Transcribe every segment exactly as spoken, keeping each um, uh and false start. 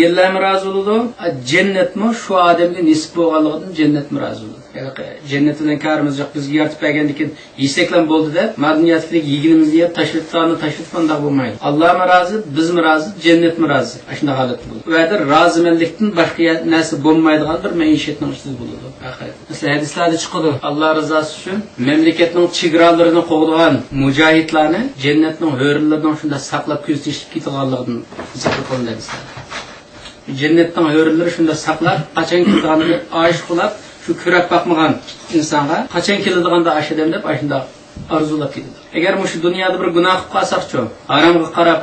يەرلەرمۇ رازى بولىدۇ، جەننەتمۇ شۇ ئادەمگە نېسىپ بولغانلىقىدىن جەننەتمۇ رازى بولىدۇ. ھېلىقى جەننەت بىلەن كارىمىز يوق، بىزگە يارىتىپ بەرگەندىكىن يېسەكلا بولدى دەپ، ما دۇنيادىكىدەك يېگىنىمىزنى يەپ، تاشلىۋېتىدىغاننى تاشلىۋېتىپ، ئانداق بولمايدۇ. ئاللامۇ رازى، بىزمۇ رازى، جەننەتمۇ رازى. ئاشۇنداق ھالەتتە بولىدۇ. ئۇ يەردە رازىمەنلىكتىن باشقا يە-، نەرسە بولمايدىغان بىر مەئىشەتنىڭ ئىچىدە بولىدۇ ئاخىرەت. مەسىلەن، ھەدىسلەردە چىقىدۇ، ئاللا رىزاسى ئۈچۈن مەملىكەتنىڭ چېگرالىرىنى قوغدىغان مۇجاھىدلارنى جەننەتنىڭ ھۆرلىرىنىڭ شۇنداق ساقلاپ كۆزىتىشىپ كېتىدىغانلىقىدىن زىكىر قىلىندى ھەدىسلەردە. جەننەتنىڭ ھۆرلىرى شۇنداق ساقلاپ، قاچان كېلىدىغانلىقىنى ئاشۇ قۇلاپ، شۇ كۆرۈپ باقمىغان ئىنسانغا قاچان كېلىدىغاندا ئاشۇ ئادەم دەپ ئاشۇنداق ئارزۇلاپ كېتىدۇ. ئەگەر مۇشۇ دۇنيادا بىر گۇناھ قىلىپ قالساقچۇ، ھارامغا قاراپ،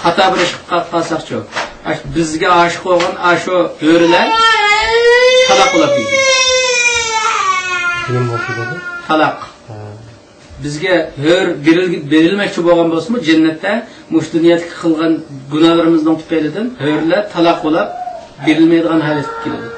خاتا بىر ئىش قىلىپ قالساقچۇ، ئاش-، بىزگە ئاشىق بولغان ئاشۇ ھۆرلەر تالاق بولاپ كېتىدۇ. نېمە بولۇپ كېتىدۇ؟ تالاق. ھە. بىزگە ھۆر بېرىل-، بېرىلمەكچى بولغان بولسىمۇ، جەننەتتە مۇشۇ دۇنيادىكى قىلغان گۇناھلىرىمىزنىڭ تۈپەيلىدىن ھۆرلەر تالاق بولاپ بېرىلمەيدىغان ھالەتكە كېلىدۇ.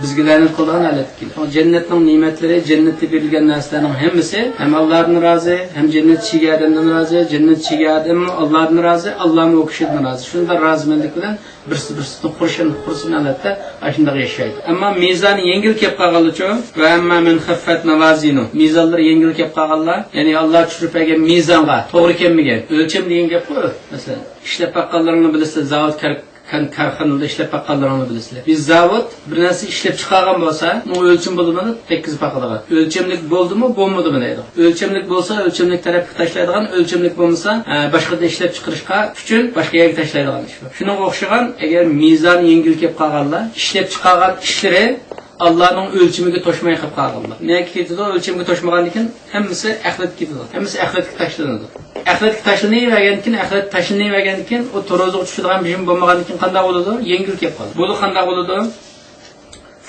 بىزگە لەنەت قىلىدىغان ھالەتكە كېلىدۇ. جەننەتنىڭ نېمەتلىرى، جەننەتتە بېرىلگەن نەرسىلەرنىڭ ھەممىسى ھەم ئاللادىن رازى، ھەم جەننەت ئىچىدىكى ئادەمدىن رازى، جەننەت ئىچىدىكى ئادەممۇ ئاللادىن رازى، ئاللامۇ ئۇ كىشىدىن رازى. شۇنداق رازىمەنلىك بىلەن بىرسى بىرسىدىن خۇرسەن، خۇرسەن ھالەتتە ئاشۇنداق ياشايدۇ. ئەمما مىزانى يەڭگىل كەپ قالغانلارچۇ؟ ۋە ئەمما مەن خەففەت مەۋازىنۇ. مىزانلىرى يەڭگىل كەپ قالغانلار، يەنى ئاللا چۈشۈرۈپ بەرگەن مىزانغا توغرا كەلمىگەن، ئۆلچەم دېگەن گەپقۇ. مەسىلەن، ئىشلەپ باققانلىرىڭلار بىلىسىلەر، زاۋۇت، كار-، كان-، كارخانىلاردا ئىشلەپ باققانلىرىڭلار بىلىسىلەر. بىر زاۋۇت بىر نەرسە ئىشلەپ چىقارغان بولسا، ئۇنىڭ ئۆلچىمى بولىدۇ، تەككۈزۈپ باقىدىغان. ئۆلچەملىك بولدىمۇ، بولمىدىمۇ دەيدۇ. ئۆلچەملىك بولسا، ئۆلچەملىك تەرەپكە تاشلايدىغان، ئۆلچەملىك بولمىسا، ئە، باشقىدىن ئىشلەپ چىقىرىشقا ئۈچۈن باشقا يەرگە تاشلايدىغان ئىش بار. شۇنىڭغا ئوخشىغان، ئەگەر مىزانى يەڭگىل كەپ قالغانلار، ئىشلەپ چىقارغان ئىشلىرى ئاللانىڭ ئۆلچىمىگە توشماي قېلىپ قالغانلار. نەگە كېتىدۇ؟ ئۆلچەمگە توشمىغاندىن كېيىن ھەممىسى ئەخلەتكە كېتىدۇ. ھەممىسى ئەخلەتكە تاشلىنىدۇ. ئەخلەتكە تاشلىنىۋەرگەندىن كېيىن، ئەخلەت تاشلىنىۋەرگەندىن كېيىن، ئۇ تورۇزىغا چۈشىدىغان بېشىم بولمىغاندىن كېيىن قانداق بولىدۇ؟ يەڭگىل كېلىپ قالىدۇ. بۇ قانداق بولىدۇ؟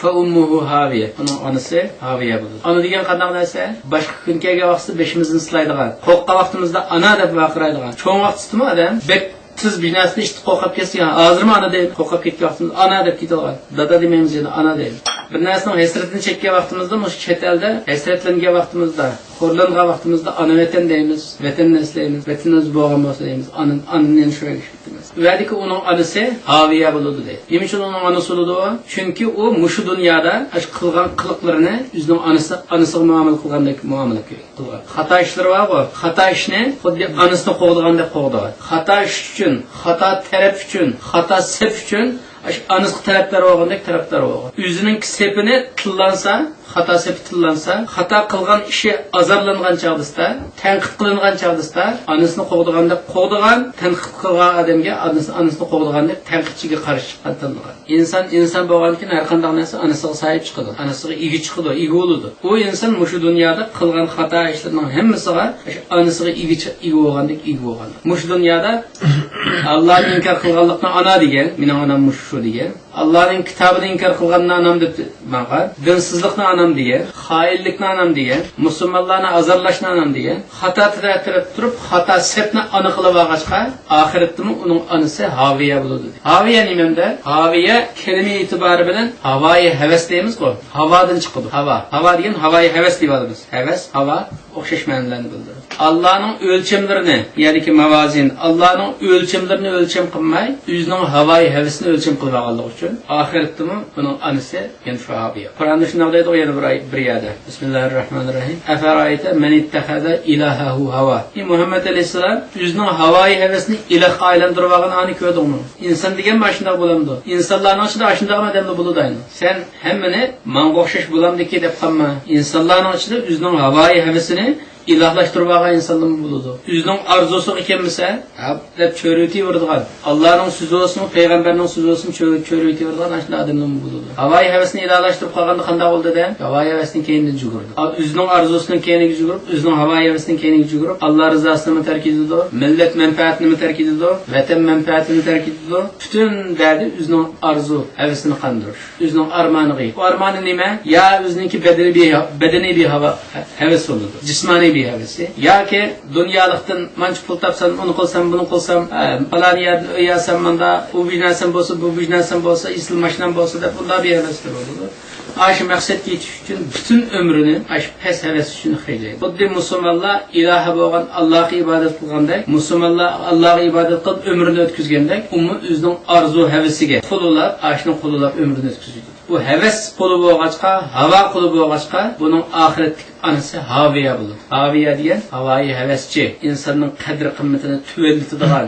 فەئۇممۇھۇ ھاۋىيە. ئۇنىڭ ئانىسى ھاۋىيە بولىدۇ. ئانا دېگەن قانداق نەرسە؟ باشقا كۈن كەلگەن ۋاقتىدا بېشىمىزنى سىلايدىغان. قورققان ۋاقتىمىزدا ئانا دەپ ۋارقىرايدىغان. چوڭ ۋاقتىدىمۇ ئادەم بەك تېز بىر نەرسىدىن ئىشتە قورقۇپ كەتسە، ھازىرمۇ ئانا دەيدۇ. قورقۇپ كەتكەن ۋاقتىمىزدا ئانا دەپ كېتىدىغان. دادا دېمەيمىز، يەنە ئانا دەيمىز. بىر نەرسىنىڭ ھەسرىتىنى چەككەن ۋاقتىمىزدا، مۇشۇ چەت ئەلدە ھەسرەتلەنگەن ۋاقتىمىزدا، خورلانغان ۋاقتىمىزدا ئانا ۋەتەن دەيمىز. ۋەتەننى ئەسلەيمىز. ۋەتىنىمىز بولغان بولسا دەيمىز. ئانا، ئانىنى يەنە شۇ يەرگە ئۇ يەردىكى ئۇنىڭ ئانىسى ھاۋىيە بولىدۇ دەيدۇ. نېمە ئۈچۈن ئۇنىڭ ئانىسى بولىدۇ؟ چۈنكى ئۇ مۇشۇ دۇنيادا ئاشۇ قىلغان قىلىقلىرىنى ئۆزىنىڭ ئانىسى، ئانىسىغا مۇئامىلە قىلغاندەك مۇئامىلە قىلغان. خاتا ئىشلىرى بارغۇ، خاتا ئىشنى خۇددى ئانىسىنى قوغدىغاندەك قوغدىغان. خاتا ئىش ئۈچۈن، خاتا تەرەپ ئۈچۈن، خاتا سەپ ئۈچۈن ئاشۇ ئانىسىغا تەرەپدار بولغاندەك تەرەپدار بولغان. ئۆزىنىڭكى سېپىنى تىللانسا، خاتا سېپى تىللانسا، خاتا قىلغان ئىشى ئازارلانغان چاغدىسىدا، تەنقىد قىلىنغان چاغدىسىدا، ئانىسىنى قوغدىغاندەك قوغدىغان، تەنقىد قىلغان ئادەمگە ئانىسى، ئانىسىنى قوغدىغاندەك تەنقىدچىگە قارشى چىققان، تىللىغان. ئىنسان ئىنسان بولغاندىكىن ھەر قانداق نەرسە ئانىسىغا ساھىب چىقىدۇ، ئانىسىغا ئىگە چىقىدۇ، ئىگە بولىدۇ. ئۇ ئىنسان مۇشۇ دۇنيادا قىلغان خاتا ئىشلىرىنىڭ ھەممىسىغا ئاشۇ ئانىسىغا ئىگە چىق-، ئىگە بولغاندەك ئىگە بولغان. مۇشۇ دۇنيادا ئاللانى ئىنكار قىلغانلىقنى ئانا دېگەن، مېنىڭ ئانام مۇشۇ شۇ دېگەن. ئاللانىڭ كىتابىنى ئىنكار قىلغاننى ئانام دەپ ماڭغان. دىنسىزلىقنى ئانام دېگەن. خائىنلىقنى ئانام دېگەن. مۇسۇلمانلارنى ئازارلاشنى ئانام دېگەن. خاتا تەرەپتە تۇرۇپ، خاتا سەپنى ئانا قىلىۋالغاچقا، ئاخىرەتتىمۇ ئۇنىڭ ئانىسى ھاۋىيە بولىدۇ دېدى. ھاۋىيە نېمەندە؟ ھاۋىيە كەلىمە ئېتىبارى بىلەن ھاۋايى ھەۋەس دەيمىزغۇ. ھاۋادىن چىقىدۇ. ھاۋا. ھاۋا دېگەن ھاۋايى ھەۋەس دەيۋالىمىز. ھەۋەس، ھاۋا. ئوخشاش مەنىلەرنى بىلدۈرىدۇ. ئاللانىڭ ئۆلچەملىرىنى، يەنىكى ماۋازىن، ئاللانىڭ ئۆلچەملىرىنى ئۆلچەم قىلماي، ئۆزىنىڭ ھاۋايى ھەۋىسىنى ئۆلچەم قىلىۋالغانلىقى ئۈچۈن، ئاخىرەتتىمۇ ئۇنىڭ ئانىسى يەنە شۇ ھاۋىيە. قۇرئاندا شۇنداق دەيدىغۇ، يەنە بىر ئاي-، بىر يەردە. بىسمىللاھىررەھمانىررەھىم. ئەفەرەئەيتە مەن ئىتتەخەزە ئىلاھەھۇ ھاۋا. ئى مۇھەممەد ئەلەيھىسسالام، ئۆزىنىڭ ھاۋايى ھەۋىسىنى ئىلاھقا ئايلاندۇرۇۋالغان ئانى كۆردۈڭمۇ؟ ئىنسان دېگەنمۇ ئاشۇنداق بولامدۇ؟ ئىنسانلارنىڭ ئىچىدە ئاشۇنداقمۇ ئادەملا بولىدۇ ئاينى. سەن ھەممىنى ماڭا ئوخشاش بولامدىكى دەپ قالما. ئىنسانلارنىڭ ئىچىدە ئۆزىنىڭ ھاۋايى ھەۋىسىنى ئىلاھلاشتۇرۇۋالغان ئىنسانلارمۇ بولىدۇ. ئۆزىنىڭ ئارزۇسىغا كەلمىسە، ھەپ دەپ چۆرۈۋېتىۋېرىدىغان، ئاللانىڭ سۆزى بولسۇن، پەيغەمبەرنىڭ سۆزى بولسۇن، چۆرە-، چۆرۈۋېتىۋېرىدىغان ئاشۇنداق ئادەملەرمۇ بولىدۇ. ھاۋايى ھەۋىسىنى ئىلاھلاشتۇرۇپ قالغاندا قانداق بولىدۇ دە؟ ھاۋايى ھەۋىسىنىڭ كەينىدىن يۈگۈرىدۇ. ئا-، ئۆزىنىڭ ئارزۇسىنىڭ كەينىگە يۈگۈرۈپ، ئۆزىنىڭ ھاۋايى ھەۋىسىنىڭ كەينىگە يۈگۈرۈپ، ئاللا رىزاسىنىمۇ تەرك ئېتىدۇ، مىللەت مەنپەئەتىنىمۇ تەرك ئېتىدۇ، ۋەتەن مەنپەئەتىنى تەرك ئېتىدۇ. پۈتۈن دەردى ئۆزىنىڭ ئارزۇ ھەۋىسىنى قاندۇرۇش، ئۆزىنىڭ ئارمانىغا يېتىش. ئۇ ئارمانى نېمە؟ يا ئۆزىنىڭكى بەدىنى بىھا-، بەدىنى بىھاۋا ھەۋەس بولىدۇ، جىسمانىي بىھەۋىسى. ياكى دۇنيالىقتىن مانچە پۇل تاپسام، ئۇنى قىلسام، بۇنى قىلسام، ئە، پالان يەردىن ئۆي ئالسام، ماندا ئۇ بىر نەرسەم بولسا، بۇ بىر نەرسەم بولسا، ئېسىل ماشىنام بولسا دەپ ئۇنداق بىھەۋەسلەر بولىدۇ. ئاشۇ مەقسەتكە يېتىش ئۈچۈن پۈتۈن ئۆمرىنى ئاشۇ پەس ھەۋەس ئۈچۈن خەجلەيدۇ. خۇددى مۇسۇلمانلار ئىلاھى بولغان ئاللاغا ئىبادەت قىلغاندەك، مۇسۇلمانلار ئاللاغا ئىبادەت قىلىپ ئۆمرىنى ئۆتكۈزگەندەك، ئۇمۇ ئۆزىنىڭ ئارزۇ ھەۋىسىگە قۇلىلاپ، ئاشۇنىڭ قۇلىلاپ ئۆمرىنى ئۆتكۈزىدۇ. بۇ ھەۋەس قۇلى بولغاچقا، ھاۋا قۇلى بولغاچقا، بۇنىڭ ئاخىرەتتىكى ئانىسى ھاۋىيە بولىدۇ. ھاۋىيە دېگەن ھاۋايى ھەۋەسچى، ئىنساننىڭ قەدىر-قىممىتىنى تۆۋەنلىتىدىغان،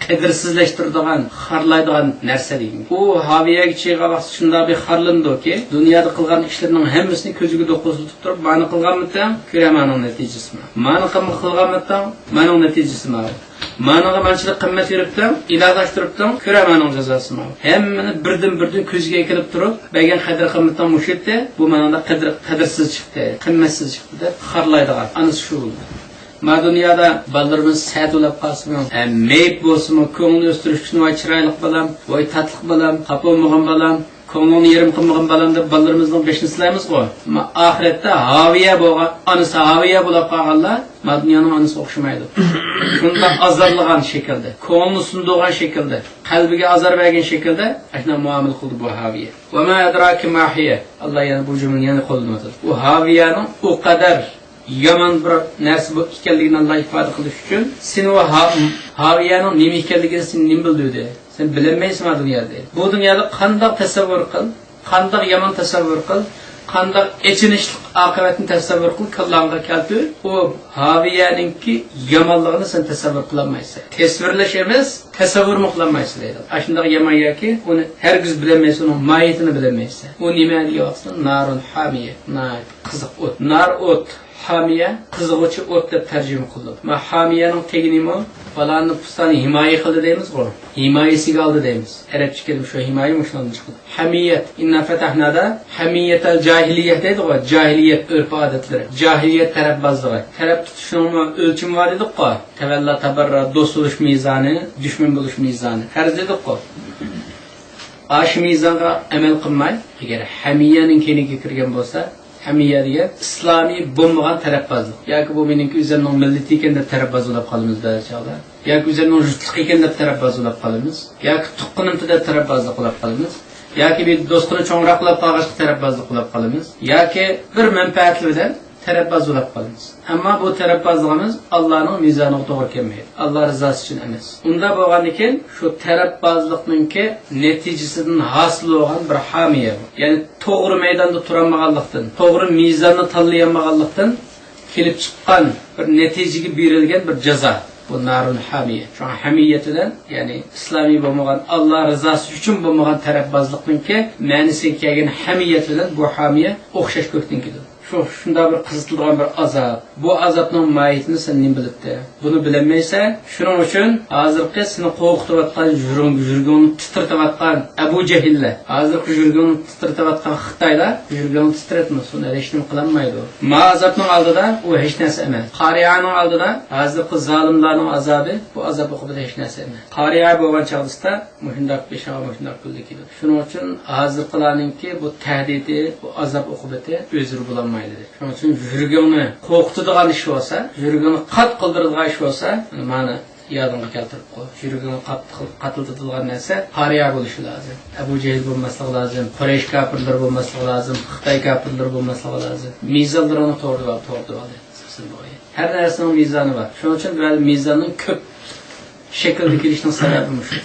قەدىرسىزلەشتۈرىدىغان، خارلايدىغان نەرسە دېگەن. ئۇ ھاۋىيەگە چىققان ۋاقتى شۇنداق بىر خارلىنىدۇكى، دۇنيادا قىلغان ئىشلىرىنىڭ ھەممىسىنى كۆزىگە دوققۇزلىتىپ تۇرۇپ، مانا قىلغانمىتىڭ، كۆرە مانىڭ نەتىجىسىنى. مانا قىلغانمىتىڭ، مانىڭ نەتىجىسى ماۋۇ. مانىڭغا مانچىلىك قىممەت بېرىپتىڭ، ئىلاھلاشتۇرۇپتىڭ، كۆرە مانىڭ جازاسى ماۋۇ. ھەممىنى بىردىن-بىردىن كۆزگە ئەكېلىپ تۇرۇپ، بەرگەن قەدىر-قىممىتىڭ مۇشۇ ئىدى، بۇ مانىڭدا قەدىر، قەدىرسىز چىقتى، قىممەتسىز چىقتى دەپ خارلايدىغان ئانىسى شۇ بولىدۇ. ما دۇنيادا بالىلىرىمىز سەت ئۇلاپ قالسىمۇ، ھە، مېيىپ بولسىمۇ، كۆڭلىنى ئۆستۈرۈش ئۈچۈن، ۋاي چىرايلىق بالام، ۋاي تاتلىق بالام، خاپا بولمىغىن بالام، كۆڭلۈڭنى يېرىم قىلمىغىن بالام دەپ بالىلىرىمىزنىڭ بېشىنى سىلايمىزغۇ. ئەمما ئاخىرەتتە ھاۋىيە بولغان، ئانىسى ھاۋىيە بولاپ قالغانلار ما دۇنيانىڭ ئانىسىغا ئوخشىمايدۇ. شۇنداق ئازارلىغان شەكىلدە، كۆڭلىنى سۇندۇرغان شەكىلدە، قەلبىگە ئازار بەرگەن شەكىلدە ئاشۇنداق مۇئامىلە قىلدى بۇ ھاۋىيە. ۋە ما ئەدراكە ما ھىيە. ئاللا يەنە بۇ جۈملىنى يەنە قوللىنىۋاتىدۇ. بۇ ھاۋىيەنىڭ ئۇ قەدەر يامان بىر نەرسە بۇ ئىكەنلىكىنى ئاللا ئىپادە قىلىش ئۈچۈن، سېنى ئۇ ھا-، ھاۋىيەنىڭ نېمە ئىكەنلىكىنى سېنى نېمە بىلدۈردى؟ سەن بىلەلمەيسەن ما دۇنيادا. بۇ دۇنيادا قانداق تەسەۋۋۇر قىل، قانداق يامان تەسەۋۋۇر قىل، قانداق ئېچىنىشلىق ئاقىۋەتنى تەسەۋۋۇر قىل، كاللاڭغا كەلتۈر، ئۇ ھاۋىيەنىڭكى يامانلىقىنى سەن تەسەۋۋۇر قىلالمايسەن. تەسۋىرلەش ئەمەس، تەسەۋۋۇرمۇ قىلالمايسەن دەيدۇ. ئاشۇنداق يامان ياكى ئۇنى ھەرگىز بىلەلمەيسەن، ئۇنىڭ ماھىيىتىنى بىلەلمەيسەن. ئۇ نېمە دېگەن ۋاقىتتا؟ نارۇن ھامىيە، ناھايىتى قىزىق ئوت. نار ئوت، ھامىيە، قىزىغۇچى ئوت دەپ تەرجىمە قىلىنىدۇ. ما ھامىيەنىڭ تېگىنىمۇ، پالانى پۇستانى ھىمايە قىلدى دەيمىزغۇ. ھىمايىسىگە ئالدى دەيمىز. ئەرەبچە كەلىمە شۇ، ھىمايە مۇشۇنىڭدىن چىقىدۇ. ھەمىيەت، ئىننا فەتەھنادا، ھەمىيەتەل جاھىلىيە دەيدىغۇ، جاھىلىيەت ئۆرپ-ئادەتلىرى، جاھىلىيەت تەرەپبازلىقى. تەرەپ تۇتۇشنىڭمۇ ئۆلچىمى بار دېدۇققۇ. تەۋەللا تەبەررا، دوست بولۇش مىزانى، دۈشمەن بولۇش مىزانى. پەرز دېدۇققۇ. ئاشۇ مىزانغا ئەمەل قىلماي، ئەگەر ھەمىيەنىڭ كەينىگە كىرگەن بولسا، ھەمىيە دېگەن ئىسلامىي بولمىغان تەرەپبازلىق. ياكى بۇ مېنىڭكى ئۆزۈمنىڭ مىللىتى ئىكەن دەپ تەرەپباز بولاپ قالىمىز بەزى چاغدا. ياكى ئۆزۈمنىڭ يۇرتلۇقى ئىكەن دەپ تەرەپباز بولاپ قالىمىز. ياكى تۇغقىنىمتى دەپ تەرەپبازلىق قىلاپ قالىمىز. ياكى بىر دوستىنى چوڭراق بىلاپ قالغاچقا تەرەپبازلىق قىلاپ قالىمىز. ياكى بىر مەنپەئەتى بىلەن تەرەپباز بولاپ قالىمىز. ئەمما بۇ تەرەپبازلىقىمىز ئاللانىڭ مىزانىغا توغرا كەلمەيدۇ. ئاللا رىزاسى ئۈچۈن ئەمەس. ئۇنداق بولغاندىكىن شۇ تەرەپبازلىقنىڭكى نەتىجىسىدىن ھاسىل بولغان بىر ھامىيە بۇ. يەنى توغرا مەيداندا تۇرالمىغانلىقتىن، توغرا مىزاننى تاللىيالمىغانلىقتىن كېلىپ چىققان بىر نەتىجىگە بېرىلگەن بىر جازا. بۇ نارۇن ھامىيە. شۇڭا ھەمىيەت بىلەن، يەنى ئىسلامىي بولمىغان، ئاللا رىزاسى ئۈچۈن بولمىغان تەرەپبازلىقنىڭكى مەنىسىگە كەلگەن ھەمىيەت بىلەن بۇ ھامىيە ئوخشاش كۆكتىن كېلىدۇ. شۇ، شۇنداق بىر قىزىتىدىغان بىر ئازاب. بۇ ئازابنىڭ ماھىيىتىنى سەن نېمە بىلىپتى؟ بۇنى بىلەلمەيسەن. شۇنىڭ ئۈچۈن ھازىرقى سېنى قورقۇتۇۋاتقان، يۈرىكىڭ-، يۈرىكىڭنى تىترىتىۋاتقان ئەبۇ جەھىللەر، ھازىرقى يۈرىكىڭنى تىترىتىۋاتقان خىتايلار يۈرىكىڭنى تىترەتمىسۇن، ھېچنېمە قىلالمايدۇ. ما ئازابنىڭ ئالدىدا ئۇ ھېچ نەرسە ئەمەس. قارىئانىڭ ئالدىدا ھازىرقى زالىملارنىڭ ئازابى، بۇ ئازاب ئوقۇبەت ھېچ نەرسە ئەمەس. قارىئا بولغان چاغدا مۇشۇنداق بېشىغا مۇشۇنداق كۈنلەر كېلىدۇ. شۇنىڭ ئۈچۈن ھازىرقىلارنىڭكى بۇ تەھدىتى، بۇ ئازاب ئوقۇبىتى ئۆزرە بولالمايدۇ. شۇنىڭ ئۈچۈن يۈرىكىڭنى قورقۇتىدىغان ئىش بولسا، يۈرىكىڭنى قات قىلدۇرىدىغان ئىش بولسا، مانا يادىڭغا كەلتۈرۈپ قوي. يۈرىكىڭنى قات-، قاتىلدىتىدىغان نەرسە قارىئا بولۇشى لازىم. ئەبۇ جەھىل بولماسلىقى لازىم. قۇرەيش كاپىرلىرى بولماسلىقى لازىم. خىتاي كاپىرلىرى بولماسلىقى لازىم. مىزانلىرىڭنى توغرا، توغرا ئال. ھەر نەرسىنىڭ مىزانى بار. شۇنىڭ ئۈچۈن بۇ يەردە مىزاننىڭ كۆپ شەكىلدە كېلىشىنىڭ سەۋەبى مۇشۇ.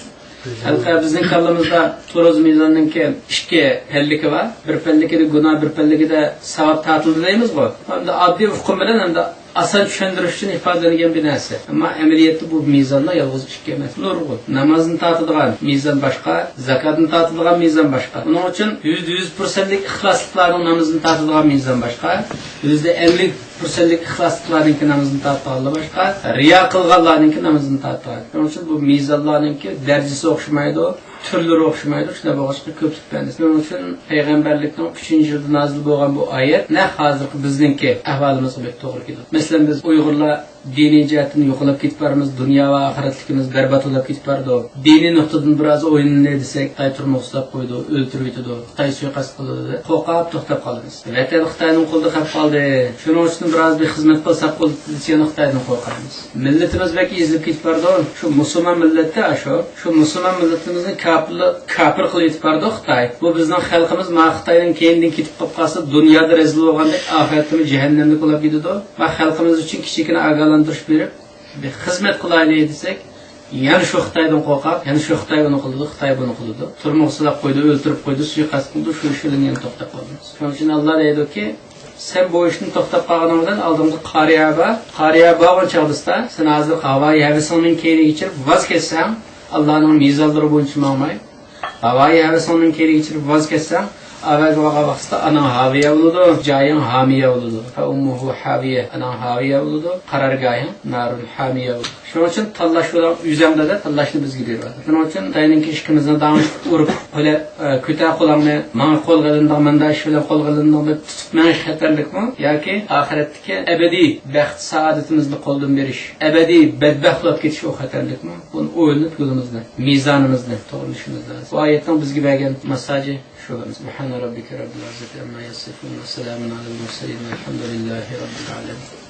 ھېلىقى بىزنىڭ كاللىمىزدا تۇرۇز مىزاننىڭكى ئىككى پەللىكى بار. بىر پەللىكىدە گۇناھ، بىر پەللىكىدە ساۋاب تارتىلىدۇ دەيمىزغۇ. ئەمدى ئاددىي ئۇقۇم بىلەن ئەمدى ئاسان چۈشەندۈرۈش ئۈچۈن ئىپادىلەنگەن بىر نەرسە. ئەمما ئەمەلىيەتتە بۇ مىزانلار يالغۇز ئىككى ئەمەس، نۇرغۇن. نامازنى تارتىدىغان مىزان باشقا، زاكاتنى تارتىدىغان مىزان باشقا. ئۇنىڭ ئۈچۈن يۈزدە يۈز پىرسەنتلىك ئىخلاسلىقلارنىڭ نامىزىنى تارتىدىغان مىزان باشقا، يۈزدە ئەللىك پىرسەنتلىك ئىخلاسلىقلارنىڭكى نامىزىنى تارتىدىغانلار باشقا، رىيا قىلغانلارنىڭكى نامىزىنى تارتىدىغان. شۇنىڭ ئۈچۈن بۇ مىزانلارنىڭكى دەرىجىسى ئوخشىمايدۇ، تۈرلىرى ئوخشىمايدۇ، شۇنداق بولغاچقا كۆپلۈك پەندى. شۇنىڭ ئۈچۈن پەيغەمبەرلىكنىڭ ئۈچىنچى يىلىدا نازىل بولغان بۇ ئايەت نەق ھازىرقى بىزنىڭكى ئەھۋالىمىزغا بەك توغرا كېلىدۇ. مەسىلەن، بىز ئۇيغۇرلار دىنىي جەھەتتىن يوقىلاپ كېتىپ بارىمىز، دۇنيا ۋە ئاخىرەتلىكىمىز بەربات بولاپ كېتىپ بارىدۇ. دىنىي نۇقتىدىن بىر ئاز ئويلىنىلى دېسەك، خىتاي تۈرمىگە سولاپ قويىدۇ، ئۆلتۈرۈۋېتىدۇ، خىتاي سۇيىقەست قىلىدۇ دەپ قورقۇپ توختاپ قالىمىز. ۋەتەن خىتاينىڭ قولىدا قېلىپ قالدى. شۇنىڭ ئۈچۈن بىر ئاز بىر خىزمەت قىلساق بولىدۇ دېسە، يەنە خىتايدىن قورقىمىز. مىللىتىمىز بەك ئېزىلىپ كېتىپ بارىدۇ. شۇ مۇسۇلمان مىللەتتە ئاشۇ، شۇ مۇسۇلمان مىللىتىمىزنى كاپىرلا-، كاپىر قىلىۋېتىپ بارىدۇ خىتاي. بۇ بىزنىڭ خەلقىمىز ما خىتاينىڭ كەينىدىن كېتىپ قېلىپ قالسا، دۇنيادا رەزىل بولغاندەك، ئاخىرەتتىمۇ جەھەننەمدە بولاپ كېتىدۇ. ما خەلقىمىز ئۈچۈن كىچىككىنە ئاگاھلاندۇرۇش بېرىپ، بىر خىزمەت قىلايلى دېسەك، يەنە شۇ خىتايدىن قورقاپ، يەنە شۇ خىتاي ئۇنى قىلىدۇ، خىتاي بۇنى قىلىدۇ. تۈرمىگە سولاپ قويىدۇ، ئۆلتۈرۈپ قويىدۇ، سۇيىقەست قىلىدۇ، شۇ ئىش بىلەن يەنە توختاپ قالىمىز. شۇنىڭ ئۈچۈن ئاللا دەيدۇكى، سەن بۇ ئىشتىن توختاپ قالغىنىڭ بىلەن ئالدىڭدا قارىيا بار. قارىيا بارغان چاغدا سەن ھازىر ھاۋايى ھەۋىسىڭنىڭ كەينىگە كېچىرىپ ۋاز كەچسەڭ، ئاللانىڭ مىزانلىرى بويىچە ماڭماي، ھاۋايى ھەۋىسىڭنىڭ كەينىگە كېچىرىپ ۋاز كەچسەڭ، ئەۋەلگە بارغان ۋاقىتتا ئاناڭ ھاۋىيە بولىدۇ، جايىڭ ھامىيە بولىدۇ. فأمه هاوية، ئاناڭ ھاۋىيە بولىدۇ، قارارگاھىڭ نارۇن ھامىيە بولىدۇ. شۇنىڭ ئۈچۈن تاللاش بۇلار ئۆزەڭدە دەپ تاللاشنى بىزگە بېرىۋاتىدۇ. شۇنىڭ ئۈچۈن خىتاينىڭكى ئىككىمىزنى داڭ ئۇرۇپ، قولى، ئە، كۆتەر قولۇڭنى، ماڭا قولغا ئېلىندىڭ، مۇنداق ئىش بىلەن قولغا ئېلىندىڭ دەپ تۇتۇپ مېڭىش خەتەرلىكمۇ؟ ياكى ئاخىرەتتىكى ئەبەدىي بەخت سائادىتىمىزنى قولدىن بېرىش، ئەبەدىي بەتبەخت بولۇپ كېتىش ئۇ خەتەرلىكمۇ؟ بۇنى ئويلىنىپ يولىمىزنى، مىزانىمىزنى توغرىلىشىمىز لازىم. بۇ ئايەتنىڭ بىزگە بەرگەن مېسساژى شۇ. سبحان ربك رب العزة عما يصفون وسلام على المرسلين والحمد لله رب العالمين.